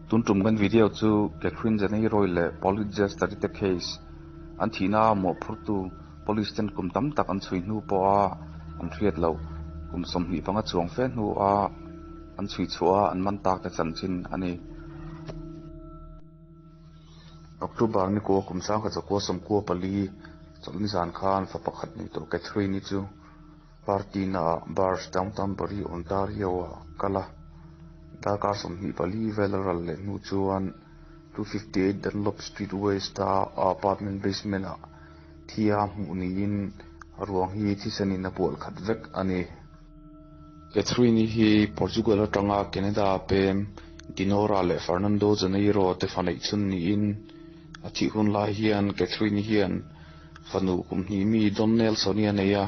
Tun tum kan video chu Catherine Janeiroi leh Pauline Jester te case an thihna a mawhphurtu Police ten kum tam tak an chhui hnu pawha an hriat loh kum 25 chuang fe hnu a an chhui chhuah a an man tak te chanchin a ni. October ni kua kum 1994 chawlhni zan khan fa pakhat nei tawh Catherine-i chu party naah Bars Downtown Barrie Ontario ah a kal a, darkar 24 vel a ral leh hnu chuan 258 Dunlop Street West a a apartment basement ah thia hmuh niin a ruang hi thisenin a bual khat vek a ni. Catherine-i hi Portugal atanga Canada pem Dinora leh Fernando Janeiro te fa neih chhun niin a thih hun lai hian Catherine-i hian fanu kum hnih mi Don Nelson-i a nei a,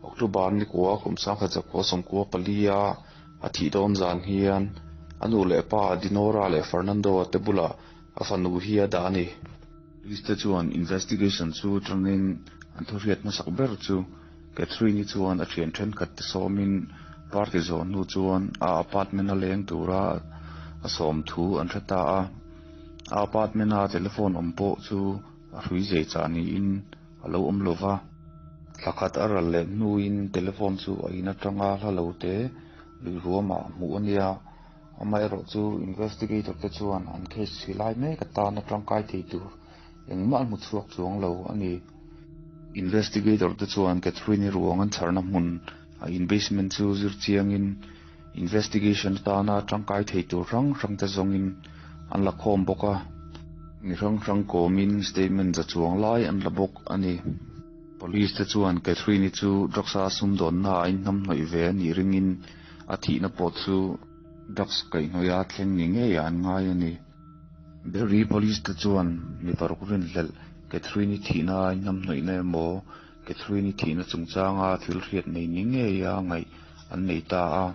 October ni kua kum 1994 a a thih dawn zan hian a nu leh pa Dinora leh Fernando te bulah a fanu hi a dah a ni. Police te chuan investigation chu tangin an thawhriat hmasak ber chu Catherine-i chuan a thian thenkhat te sawmin party zawh hnu chuan a apartment a leng tura a sawm thu an hre ta a. A apartment a telephone awm pawh chu a hrui zei chah niin a lo awm lova. Thla khat a ral leh hnuin telephone chu a in atanga hla lo te lui ruamah hmuh a nia. Amaherawh chu investigator te chuan an case chhui lai mek atana tangkai thei tur engmah an hmu chhuak chuang lo a ni. Investigator te chuan Catherine-i ruang an chharna hmun a in basement chu zir chiangin investigation atana tangkai thei tur hrang hrang te zawngin an la khawm bawk a. Mi hrang hrang kawmin statement za chuang lai an la bawk a ni. Police te chuan Catherine-i chu drugs a sumdawnna a inhnamhnawih ve a nih ringin a thihna pawh chu drugs kaihhnawih a thleng ni ngei ah an ngai a ni. Barrie Police te chuan mi paruk rinhlelh Catherine-i thihna a inhnamhnawihna emaw Catherine-i thihna chungchanga thil hriat nei ni ngei a ngaih an nei ta a.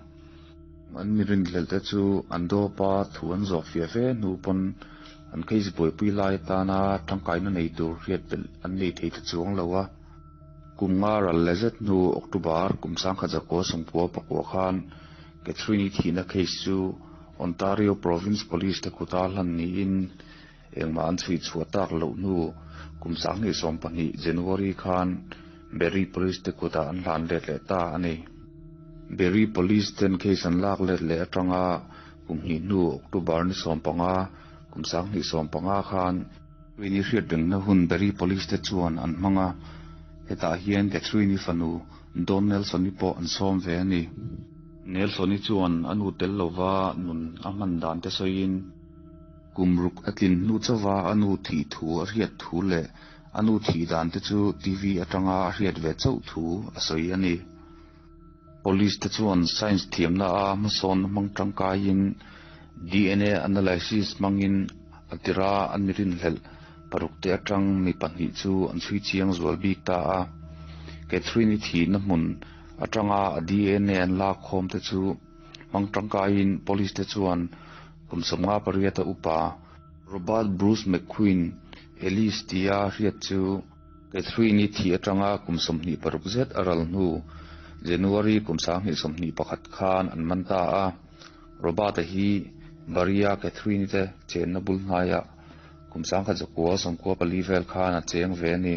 An mi rinhlelh te chu an dawp a, thu an zawh fiah fe hnu pawn an case buaipui lai atana tangkaina nei tur hriat belh an nei thei ta chuang lo a. Kum nga ral leh zet hnu October kum 1999 khan Catherine-i thihna case chu Ontario Province Police te kuta hlan niin engmah an chhui chhuah tak loh hnu kum 2020 January khan Barrie Police te kutah an hlan let leh ta a ni. Barrie Police ten case an lak let leh atanga kum hnih hnu October ni 15 kum 2015 khan Catherine-i hriat rengna hun Barrie Police te chuan an hmang a, hetah hian Catherine-i fanu Don Nelson-i pawh an sawm ve a ni. Nelson-i chuan a nu tel lova nun a hman dan te sawiin, kum ruk a tlin hnu chauva a nu thih thu a hriat thu leh a nu thih dan te chu TV atanga a hriat ve chauh thu a sawi a ni. Police te chuan science thiamna a hmasawnna hmang tangkaiin DNA analysis hmangin a tira an mi rinhlelh paruk te atang mi pahnih chu an chhui chiang zual bik ta a. Catherine-i thihna hmun atanga a DNA an lak khawm te chu hmang tangkaiin police te chuan kum 58 a upa Robert Bruce McQueen Ellis tia hriat chu Catherine-i thih atanga kum 26 zet a ral hnu January kum 2021 khan an man ta a. Robert-a hi Barrie-a Catherine-i te chenna bul hnaiah kum 1994 vel khan a cheng ve a ni.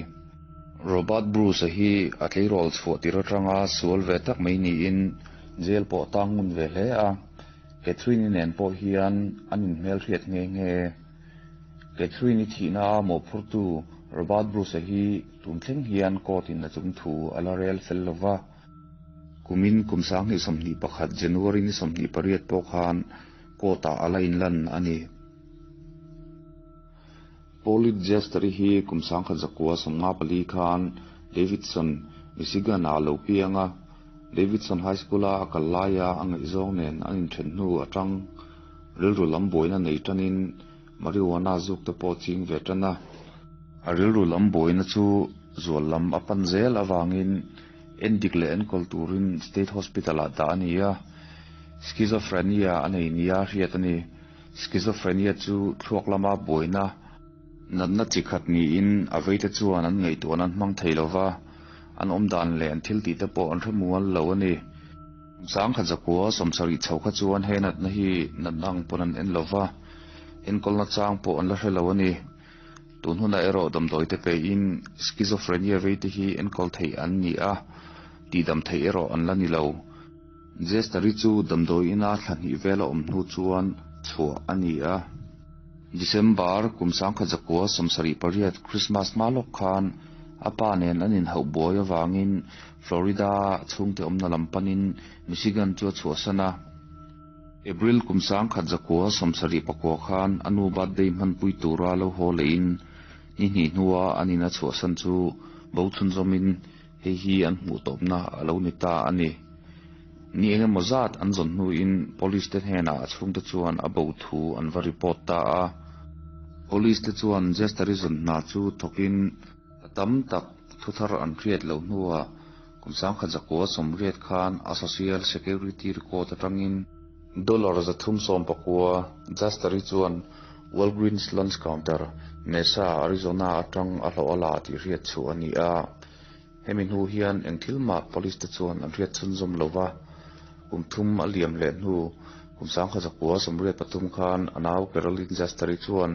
Robert Bruce-a hi a tleirawl chhuah tir atanga sual ve tak mai niin jail pawh a tang ngun ve hle a, Catherine-i nen pawh hian an inhmelhriat nghe nghe. Catherine-i thihna a mawhphurtu Robert Bruce-a hi tun thleng hian court-in a chung thu a la rel fel lo va. Kumin kum 2021 January ni 28 pawh khan court-ah a la inlan a ni. Pauline Jester-i hi kum 1954 khan Davidson, Michigan-ah a lo piang a. Davidson High School-a a kal laia a ngaihzawng nen an inthen hnu atang rilru lam buaina nei tanin marijuana zuk te pawh ching ve tan a. A rilru lam buaina chu zual lam a pan zel avangin endik leh enkawl turin State Hospital-ah dah a ni a. Schizophrenia a nei nia hriat a ni. Schizophrenia chu thluak lama buaina natna chi khat niin a veite chuan an ngaihtuahna an hmang thei lova, an awm dan leh an thil tih te pawh an hre mual lo a ni. 1970 chho kha chuan he natna hi natna ang pawn an en lova. Enkawlna chang pawh an la hre lo a ni. Tun hunah erawh damdawi te pein schizophrenia vei te hi enkawl theih an ni a, tihdam theih erawh an la ni lo. Jester-i chu damdawi ina thla hnih vel a awm hnu chuan chhuah a ni a. December kum 1978 Christmas hma lawk khan a pa nen an inhauh buai avangin Florida chhungte awmna lam panin Michigan chu a chhuahsan a. April kum 1979 khan a nu birthday hmanpui tura lo haw lehin ni hnih hnua an in a chhuahsan chu bo chhunzawmin hei hi an hmuh tawpna a lo ni ta a ni. Ni eng emaw zat an zawn hnuin Police te hnenah a chhungte chuan a bo thu an va report ta a. Police te chuan Jester-i zawn hna chu thawkin a tam tak thuthar an hriat loh hnuah Kum 1980 khan a Social Security record atangin dollar 319 Jastari chuan Walgreens Lunch Counter, Mesa, Arizona atang a hlawh a la tih hriat chhuah a ni a. Hemi hnu hian eng thil mah police te chuan an hriat chhunzawm lo va, kum thum a liam leh hnu kum 1983 khan a nau Caroline Jastari chuan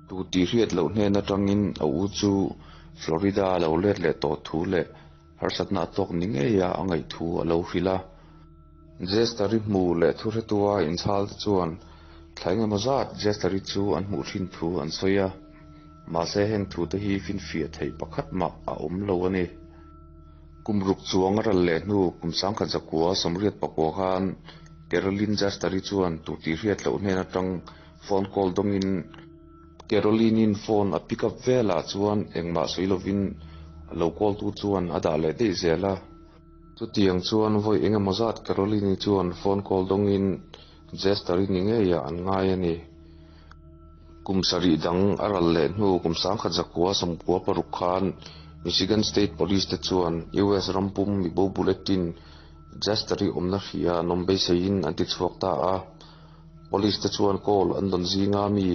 tu tih hriat loh hnen atangin a u chu Florida a lo let leh tawh thu leh Harsatna a tawk ni ngei a a ngaih thu a lo hrilh a. Jester-i hmu leh thuhretua inchhal te chuan thla engemaw zat Jester-i chu an hmuh thin thu an sawi a, mahse heng thu te hi finfiah theih pakhat mah a awm lo a ni. Kum ruk chuang a ral leh hnu kum 1989 khan Caroline Jester-i chuan tur tih hriat loh hnen atang phone call dawngin Caroline-in phone a pick up velah chuan engmah sawi lovin a lo call tu chuan a dah leh daih zel a. Chutiang chuan vawi eng emaw zat Caroline-i chuan phone call dawngin Jester-i ni ngeiah an ngai a ni. Kum sarih dang a ral leh hnu kum 1996 khan Michigan State Police te chuan US rampum mibo bulletin Jester-i awmna hria an awm beiseiin an tichhuak ta a. Police te chuan call an dawn zinga mi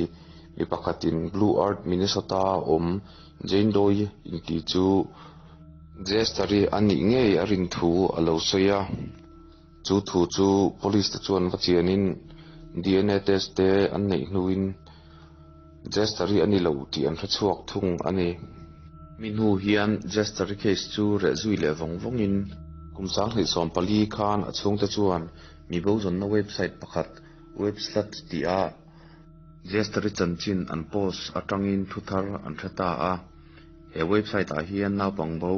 mi pakhatin Blue Earth, Minnesota a awm Jane Doe inti chu Jester-i a nih ngei a rin thu a lo sawi a. Chu thu chu police te chuan va chianin DNA test te an neih hnuin Jester-i a ni lo tih an hre chhuak thung a ni. Mi hnu hian Jester-i case chu reh zui leh vawng vawngin kum 2014 khan a chhungte chuan Mi bo zawnna website pakhat, Websluts tih a Jester-i chanchin an post atangin thu thar an hre ta a. He website ah hian naupang bo,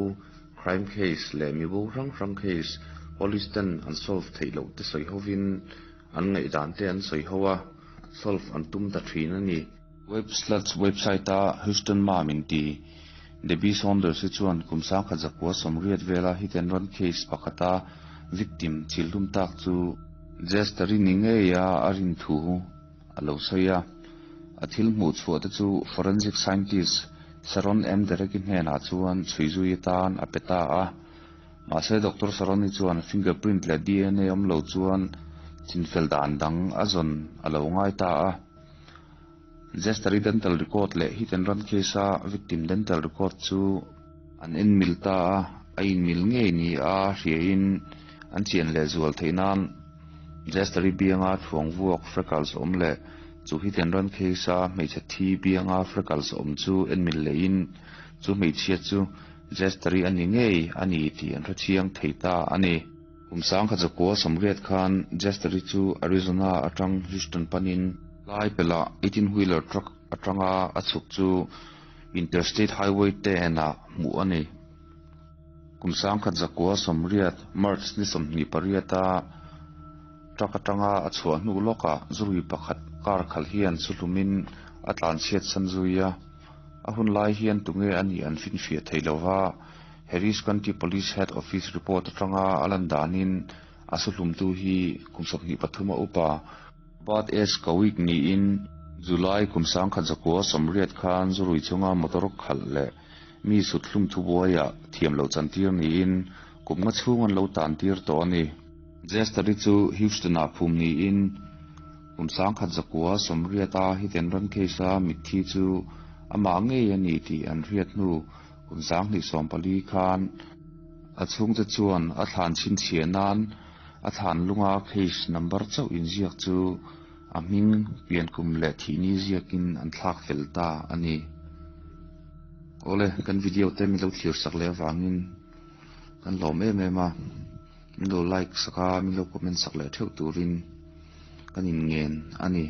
crime case leh mi bo hrang hrang case police ten an solve theih loh te sawi hovin an ngaihdan te an sawi ho a, solve an tum ta thin a ni. Websluts website a Houston Mom inti Debbie Saunders hi chuan kum 1980 vela hit and run case pakhata victim thilhlum tak chu Jester-i ni ngeia a rin thu a lo sawi a. A thil hmuh chhuah te chu forensic scientist Sharon M. Derek-i hnenah chuan chhui zui atan a pe ta a. Mahse Doctor Sharon-i chuan fingerprint leh DNA awm lo chuan chinfel dan dang a zawn a lo ngai ta a. Jester-i dental record leh hit and run case-a victim dental record chu an en mil ta a, a inmil ngei ni a hriain an chian leh zual theih nan Jester-i bianga thuang vuak freckles awm leh chu hit and run case-a hmeichhe thi bianga freckles awm chu en mil lehin chu hmeichhia chu Jester-i a ni ngei a ni tih an hrechiang thei ta a ni. Kum 1980 khan Jester-i chu Arizona atang Houston panin lai pelah 18 wheeler truck atanga a chhuk chu Interstate Highway 10 ah hmuh a ni. Kum 1980 March ni 28 a truck atanga a chhuah hnu lawkah zurui pakhat car khalh hian su hlumin a tlanchhiat san zui a. A hun lai hian tunge a nih an finfiah thei lova. Harris County Police Head Office report atanga a lan danin a su hlumtu hi kum 23 a upa Bud S. Kawik niin July kum 1980 khan zurui chunga motor khalh leh mi sut hlum thubuaiah thiam loh chantir niin kum nga chhung an lo tan tir tawh a ni. Jester-i chu Houston-ah phum niin kum 1980 a hit and run case-a mitthi chu amah ngei a ni tih an hriat hnu Kum 2014 khan a chhungte chuan a thlan chhinchhiah nan a thlan lunga case number chauh inziak chu A hming pian kum leh thih ni ziakin an thlak fel ta a ni. Awle, kan video te min lo thlir sak leh avangin kan lawm em em a, min lo like sak a, min lo comment sak leh theuh turin kan inngen a ni.